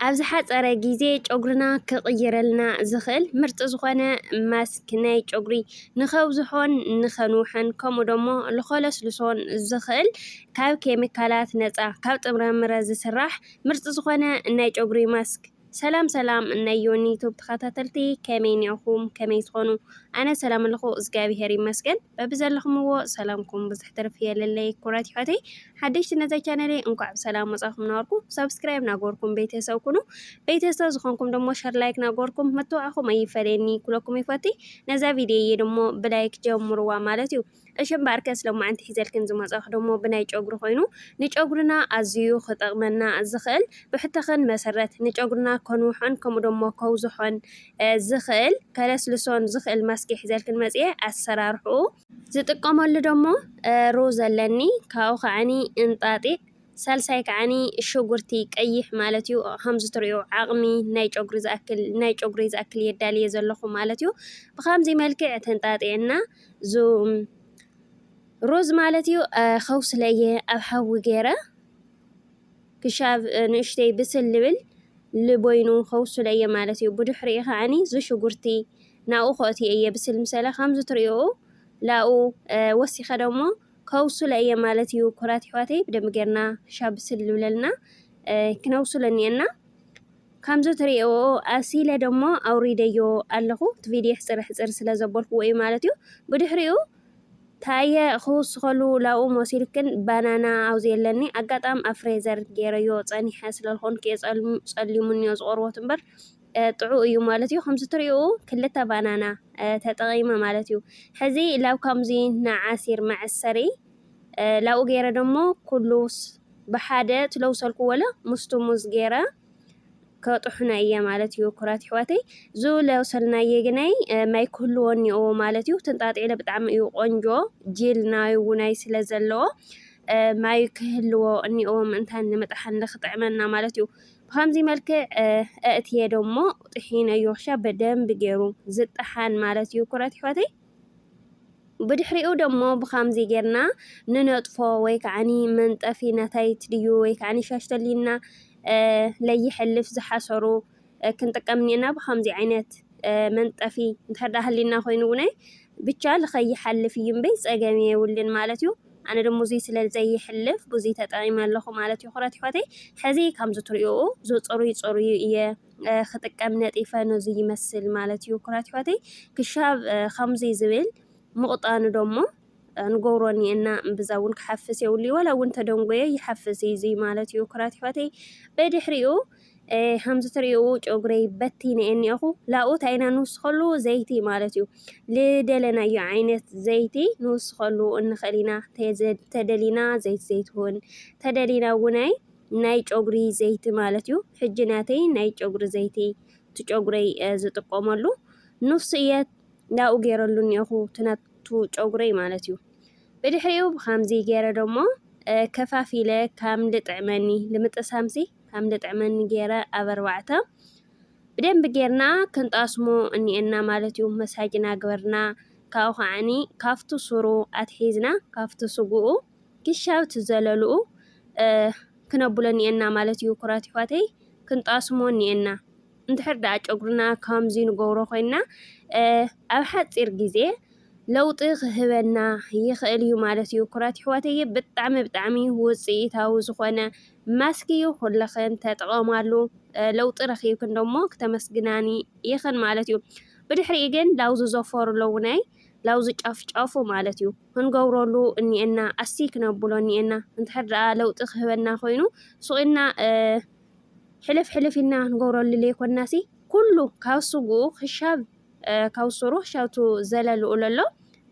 ኣብ ዝሓጸረ ግዜ ጨጉርና ክቕይረልና ዝኽእል ምርጥ ዝኾነ ማስክ ናይ ጨጉሪ ንኸብዝሖን ንኸንውሐን ከምኡ ደሞ ንኸለስልሶን ዝኽእል ካብ ኬሚካላት ነጻ ካብ ጥምረምረ ዝስራሕ ምርጥ ዝኾነ ናይ ጨጉሪ ማስክ። ሰላም ሰላም ናይ ዮኒ ዩቱብ ተኸታተልቲ ከመይ ኒኹም ከመይ ዝኾኑ? ኣነ ሰላም ኣለኹ እግዚኣብሔር ይመስገን። በብዘለኹምዎ ሰላምኩም ብዙሕ ትርፍ የለለይ ኩራት ይሖተይ። ሓደሽቲ ነዛ ቻነለይ እንኳዕ ብሰላም መጻኹም ናበልኩ ሳብስክራይብ ናገርኩም ቤተሰብ ኩኑ። ቤተሰብ ዝኾንኩም ደሞ ሸር ላይክ ናገርኩም መተዋዕኹም ኣይፈለየኒ ኩለኩም ይፈቲ። ነዛ ቪድዮ እየ ደሞ ብላይክ ጀምርዋ ማለት እዩ። እሺ እምበኣርከስ ሎማዓንቲ ሒዘልክን ዝመጻኹ ደሞ ብናይ ጨጉሪ ኮይኑ ንጨጉርና ኣዝዩ ክጠቕመና ዝኽእል ብሕተኽን መሰረት ንጨጉርና ከንውሖን ከምኡ ደሞ ከውዝሖን ዝኽእል ከለስልሶን ዝኽእል ማስክ ሒዘልክን መጽየ። ኣሰራርሕኡ ዝጥቀመሉ ደሞ ሮዝ ኣለኒ ካብኡ ከዓኒ እንጣጢዕ ሳልሳይ ከዓኒ ሽጉርቲ ቀይሕ ማለት እዩ። ከምዚ ትሪኦ ዓቕሚ ናይ ጨጉሪ ዝኣክል ናይ ጨጉሪ ዝኣክል የዳልየ ዘለኹ ማለት እዩ። ብከምዚ መልክዕ ተንጣጢዕና ዙ ሮዝ ማለት እዩ። ከውስለየ ኣብ ሓዊ ገይረ ክሻብ ንእሽተይ ብስል ልብል ልቦይኑ ከውስለየ ማለት እዩ። ብድሕሪኡ ከዓኒ ዙ ሽጉርቲ ናብኡ ከእትዮ እየ። ብስል ምሰለ ከምዚ ትሪኦ ላኡ ወሲኸ ደሞ ከውስሎ እየ ማለት እዩ። ኩራት ይሕዋተይ ብደንብ ጌርና ክሻብ ብስል ልብለልና ክነውስሎ እኒአና። ከምዚ ትሪእዎ ኣሲለ ደሞ ኣውሪደዮ ኣለኹ። እቲ ቪድዮ ሕፅር ሕፅር ስለ ዘበልክዎ እዩ ማለት እዩ። ብድሕሪኡ ታየ ክውስኸሉ ላኡ መሲልክን ባናና ኣብዚ የለኒ ኣጋጣሚ ኣብ ፍሬዘር ገይረዮ ፀኒሐ ስለልኾንኩ እየ ፀሊሙ እኒኦ ዝቆርቦት እምበር ጥዑ እዩ ማለት እዩ። ከምዚ ትሪኡ ክልተ ባናና ተጠቒመ ማለት እዩ። ሕዚ ላብ ከምዚ ንዓሲር መዐሰሪ ላኡ ገይረ ደሞ ኩሉ ብሓደ ትለውሰልኩ ወለ ምስቲ ሙዝ ገይረ ከጥሑና እየ ማለት እዩ። ኩራት ይሕዋተይ ዝለውሰልናየ ግናይ ማይ ክህልዎ እኒኦዎ ማለት እዩ። ትንጣጢዕለ ብጣዕሚ እዩ ቆንጆ ጂል ናይ ውናይ ስለ ዘለዎ ማይ ክህልዎ እኒኦዎ ምእንታን ንምጥሓን ንክጥዕመና ማለት እዩ። ብከምዚ መልክዕ ኣእትየ ደሞ ጥሒነዮ ክሻ በደንብ ገይሩ ዝጠሓን ማለት እዩ። ኩራት ይሕዋተይ ብድሕሪኡ ደሞ ብከምዚ ጌርና ንነጥፎ ወይ ከዓኒ መንጠፊ ናታይት ድዩ ወይ ከዓኒ ሻሽ ተሊና ለይሐልፍ ዝሓሰሩ ክንጥቀም እኒአና። ብከምዚ ዓይነት መንጠፊ እንድሕር ዳ ሃሊና ኮይኑ እውነ ብቻ ልኸይሓልፍ እዩ እምበይ ጸገም የብልን ማለት እዩ። ኣነ ደሞ እዙይ ስለ ዘይሕልፍ ብዙይ ተጠቒመ ኣለኹ ማለት እዩ። ኩራት ይሕዋተይ ሕዚ ከምዚ ትሪኡ ዝፅሩይ ፅሩዩ እየ ክጥቀም ነጢፈ ነዚ ይመስል ማለት እዩ። ኩራት ይሕዋተይ ክሻብ ከምዚ ዝብል ምቕጣኑ ደሞ ንገብሮ እኒአና እምብዛ እውን ክሓፍስ የብሉ ወላ እውን ተደንጎየ ይሓፍስ እዩ እዙይ ማለት እዩ። ኩራት ይሕዋተይ ብድሕሪኡ ከምዚ ትሪኡ ጨጉረይ በቲነ እኒአኹ ላኡ ታይና ንውስኸሉ ዘይቲ ማለት እዩ። ልደለናዮ ዓይነት ዘይቲ ንውስኸሉ እንኽእል ኢና። ተደሊና ዘይት ዘይትሁን ተደሊና እውናይ ናይ ጨጉሪ ዘይቲ ማለት እዩ። ሕጂ ናተይ ናይ ጨጉሪ ዘይቲ ትጨጉረይ ዝጥቀመሉ ንሱ እየ ናኡ ገይረሉ እኒአኹ ትነቱ ጨጉረይ ማለት እዩ። ብድሕሪኡ ብከምዚ ገይረ ደሞ ከፋፊለ ከም ልጥዕመኒ ልምጥሳምሲ ከም ልጥዕመኒ ገይረ ኣብ ኣርባዕተ ብደንብ ጌርና ክንጣስሞ እኒኤና ማለት እዩ። መሳጅ ናግበርና ካብኡ ከዓኒ ካብቲ ሱሩ ኣትሒዝና ካብቲ ስጉኡ ክሻብ ትዘለልኡ ክነብሎ እኒኤና ማለት እዩ። ኩራት ይሕዋተይ ክንጣስሞ እኒኤና። እንድሕር ደኣ ጨጉርና ከምዚ ንገብሮ ኮይንና ኣብ ሓፂር ግዜ ለውጢ ክህበና ይኽእል እዩ ማለት እዩ። ኩራት ይሕዋተይ ብጣዕሚ ብጣዕሚ ውፅኢታዊ ዝኾነ ማስክ እዩ። ኩልኽን ተጠቐማሉ። ለውጢ ረኺብክን ደሞ ክተመስግናኒ ይኽን ማለት እዩ። ብድሕሪኡ ግን ላውዚ ዘፈሩ ኣለውናይ ላውዚ ጫፍ ጫፉ ማለት እዩ ክንገብረሉ እኒኤና ኣሲ ክነብሎ እኒኤና። እንድሕር ደኣ ለውጢ ክህበና ኮይኑ ሱቕ ኢልና ሕልፍ ሕልፍ ኢልና ክንገብረሉ ዘይኮንናሲ ኩሉ ካብ ስጉኡ ክሻብ ካብ ሱሩ ክሻብ ቱ ዘለልኡ ለሎ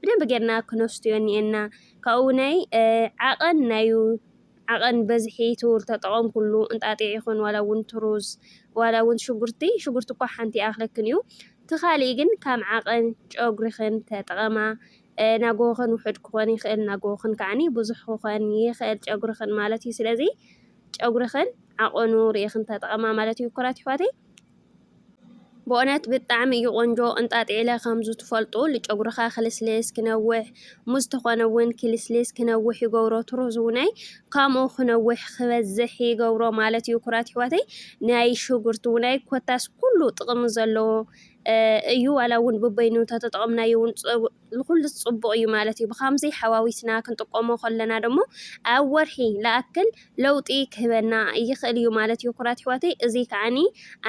ብደንብ ጌርና ክነስትዮ እኒኤና። ካብኡ ናይ ዓቐን ናዩ ዓቐን በዝሒ ትውል ተጠቐምኩሉ እንጣጢዕ ይኹን ዋላ እውን ትሩዝ ዋላ እውን ሽጉርቲ ሽጉርቲ እኳ ሓንቲ ይኣኽለክን እዩ። እቲ ካሊእ ግን ካብ ዓቐን ጨጉሪኽን ተጠቐማ ናጎኽን ውሑድ ክኾን ይኽእል ናጎኽን ከዓኒ ብዙሕ ክኾን ይኽእል ጨጉርኽን ማለት እዩ። ስለዚ ጨጉርኽን ዓቐኑ ርኢኽን ተጠቐማ ማለት እዩ። ኩራት ይሕዋተይ ብእውነት ብጣዕሚ እዩ ቆንጆ። እንጣጢዕለ ከምዚ ትፈልጡ ልጨጉርኻ ክልስልስ ክነውሕ፣ ሙዝ ተኾነ እውን ክልስልስ ክነውሕ ይገብሮ። ትሩዝ እውናይ ከምኡ ክነውሕ ክበዝሕ ይገብሮ ማለት እዩ። ኩራት ይሕዋተይ ናይ ሽጉርቲ እውናይ ኮታስ ኩሉ ጥቕሚ ዘለዎ እዩ። ዋላ እውን ብበይኑ ተተጠቐምናዮ እውን ንኹሉ ፅቡቕ እዩ ማለት እዩ። ብከምዚ ሓዋዊስና ክንጥቀሞ ከለና ደሞ ኣብ ወርሒ ለኣክል ለውጢ ክህበና ይኽእል እዩ ማለት እዩ። ኩራት ይሕዋተይ እዚ ከዓኒ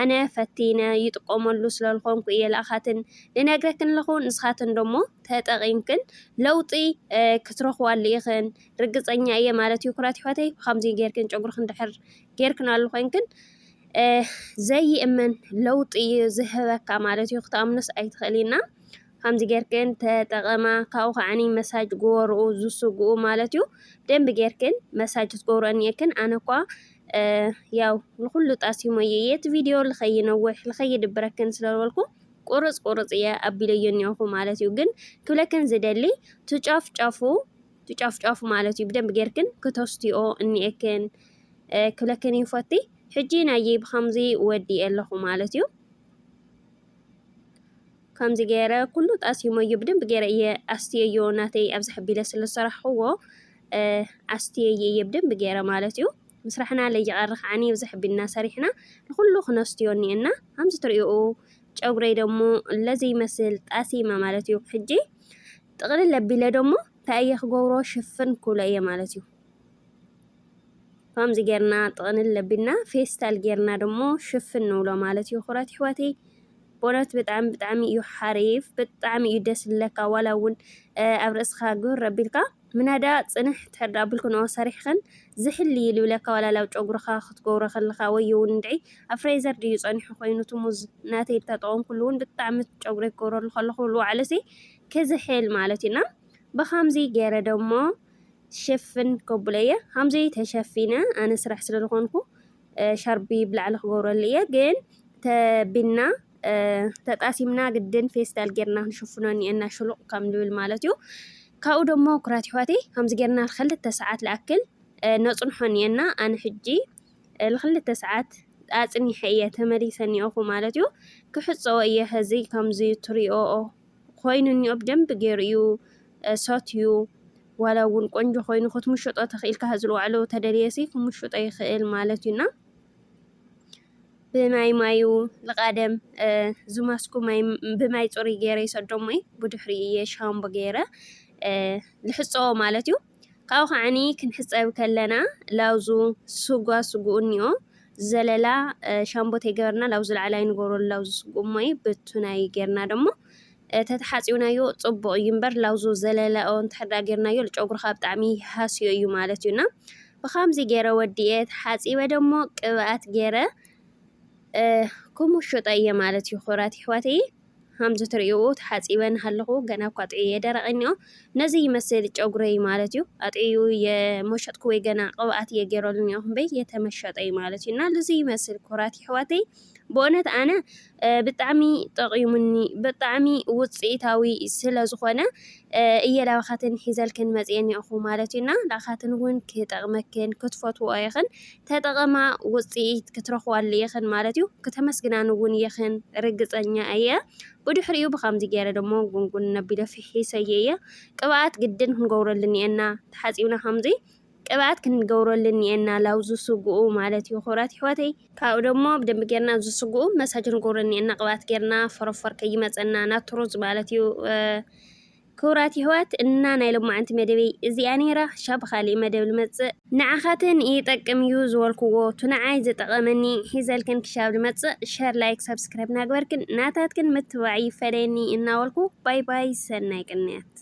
ኣነ ፈቲነ ይጥቀመሉ ስለልኾንኩ እየ ለኣኻትን ልነግረክን ኣለኹ። ንስኻትን ደሞ ተጠቒምክን ለውጢ ክትረኽባሉ ኢኽን ርግፀኛ እየ ማለት እዩ። ኩራት ይሕዋተይ ብከምዚ ጌርክን ጨጉርክን ድሕር ጌርክን ኣሉ ኮይንክን ዘይእመን ለውጢ እዩ ዝህበካ ማለት እዩ። ክትኣምኑስ ኣይትኽእሊና። ከምዚ ጌርክን ተጠቐማ። ካብኡ ከዓኒ መሳጅ ግበርኡ ዝስግኡ ማለት እዩ። ብደንቢ ጌርክን መሳጅ ክትገብሮ እኒኤክን። ኣነ እኳ ያው ንኩሉ ጣሲሞ እየ እቲ ቪድዮ ልኸይነውሕ ልኸይድብረክን ስለበልኩ ቁርፅ ቁርፅ እየ ኣቢለዮ እኒኦኹ ማለት እዩ። ግን ክብለክን ዝደሊ ትጫፍጫፉ ትጫፍጫፉ ማለት እዩ። ብደንቢ ጌርክን ክተስትዮ እኒኤክን ክብለክን ይፈቲ። ሕጂ ናየይ ብከምዚ ወዲኤ ኣለኹ ማለት እዩ። ከምዚ ገይረ ኩሉ ጣሲሞዮ ብደንብ ገይረ እየ ኣስትየዮ። ናተይ ኣብዚ ሕቢለ ስለ ዝሰራሕክዎ ኣስትየየ እየ ብደንብ ገይረ ማለት እዩ። ምስራሕና ለይቐሪ ከዓኒ ኣብዚ ሕቢልና ሰሪሕና ንኩሉ ክነስትዮ እኒኤና። ከምዚ ትሪኡ ጨጉረይ ደሞ ለዘይመስል ጣሲማ ማለት እዩ። ሕጂ ጥቕልል ኣቢለ ደሞ እንታይ እየ ክገብሮ ሽፍን ክብሎ እየ ማለት እዩ። ከምዚ ጌርና ጥቕልል ኣቢልና ፌስታል ጌርና ደሞ ሽፍን ንብሎ ማለት እዩ። ኩራት ይሕዋተይ በእውነት ብጣዕሚ ብጣዕሚ እዩ ሓሪፍ፣ ብጣዕሚ እዩ ደስ ዝብለካ። ዋላ እውን ኣብ ርእስኻ ግብር ኣቢልካ ምናዳ ፅንሕ ትሕር ኣቢልክንኦ ሰሪሕኽን ዝሕል ይልብለካ። ዋላ ላብ ጨጉርኻ ክትገብሮ ከለኻ ወይ እውን እንድዒ ኣብ ፍሬዘር ድዩ ፀኒሑ ኮይኑ ትሙዝ ናተይ ተጠቐምኩሉ እውን ብጣዕሚ ጨጉረይ ክገብረሉ ከለኹ ልዋዕለሲ ክዝሕል ማለት እዩና። ብኸምዚ ገይረ ደሞ ሽፍን ከብሎ እየ። ከምዚ ተሸፊነ ኣነ ስራሕ ስለ ዝኾንኩ ሻርቢ ብላዕሊ ክገብረሉ እየ። ግን ተቢና ተጣሲምና ግድን ፌስታል ጌርና ክንሽፍኖ እኒኤና ሽሉቕ ከም ንብል ማለት እዩ። ካብኡ ደሞ ኩራት ይሕዋተይ ከምዚ ጌርና ክልተ ሰዓት ልኣክል ነፅንሖ እኒኤና። ኣነ ሕጂ ልክልተ ሰዓት ኣፅኒሐ እየ ተመሊሰ እኒኦኹ ማለት እዩ። ክሕፀቦ እየ ኸዚ ከምዚ ትሪኦ ኮይኑ እኒኦ ብደንብ ገይሩ እዩ ሰትዩ። ዋላ እውን ቆንጆ ኮይኑ ክትምሽጦ ተኽኢልካ ዝልዋዕሎ ተደልየሲ ክምሽጦ ይኽእል ማለት እዩና። ብማይ ማዩ ልቓደም ዝማስኩ ማይ ብማይ ፅሩይ ገይረ ይሰዶሞ እየ። ብድሕሪ እየ ሻምቦ ገይረ ልሕፀቦ ማለት እዩ። ካብኡ ከዓኒ ክንሕፀብ ከለና ላውዙ ስጓ ስጉኡ እኒኦ ዘለላ ሻምቦ ተይገበርና ላውዙ ላዕላይ ንገብረሉ ላውዙ ስጉኡ እሞ ብቱናይ ጌርና ደሞ ተተሓፂብናዮ ፅቡቕ እዩ እምበር ላውዙ ዘለላኦ እንተሕዳ ጌርናዮ ልጨጉርኻ ብጣዕሚ ሃስዮ እዩ ማለት እዩና። ብኻምዚ ገይረ ወዲኤ ተሓፂበ ደሞ ቅብኣት ገይረ ክሙሽጠ እየ ማለት እዩ። ክቡራት ይሕዋተይ ከምዚ ትርእይዎ ተሓፂበ እናሃለኹ ገና እኳ ጥዑየ ደረቕ እኒኦ። ነዚ ይመስል ጨጉረይ ማለት እዩ። ኣጥዕዩ የመሸጥኩ ወይ ገና ቅብኣት እየ ገይረሉ እኒኦ እምበይ የተመሸጠ እዩ ማለት እዩ። እና ነዚ ይመስል ክቡራት ይሕዋተይ ብእውነት ኣነ ብጣዕሚ ጠቒሙኒ ብጣዕሚ ውፅኢታዊ ስለ ዝኾነ እየ ላባኻትን ሒዘልክን መፅየ እኒኦኹ ማለት እዩ። እና ላኻትን እውን ክጠቕመክን ክትፈትዎ ኢኽን ተጠቐማ ውፅኢት ክትረኽባሉ ኢኽን ማለት እዩ። ክተመስግናን እውን ኢኽን ርግፀኛ እየ። ብድሕሪኡ ብኸምዚ ገይረ ደሞ ጉንጉን ነቢለ ፍሒሰየ እየ። ቅብኣት ግድን ክንገብረሉ እኒኤና ተሓፂብና ከምዚ ቅብኣት ክንገብረሉ እኒኤና ላውዙ ስጉኡ ማለት እዩ። ክቡራት ይሕዋተይ ካብኡ ደሞ ብደንብ ጌርና እዚ ስጉኡ መሳጅ ንገብሮ እኒኤና ቅብኣት ጌርና ፈረፈር ከይመፀና ናትሩዝ ማለት እዩ። ክቡራት ይሕዋት እና ናይ ሎማዓንቲ መደበይ እዚኣ ነይራ። ሻብ ብኻሊእ መደብ ልመፅእ ንዓኻትን ይጠቅም እዩ ዝበልክዎ ቱ ንዓይ ዝጠቐመኒ ሒዘልክን ክሻብ ልመፅእ ሸር ላይክ ሳብስክራይብ ናግበርክን ናታትክን ምትባዕ ይፈለየኒ እናበልኩ ባይ ባይ ሰናይ ቅንያት።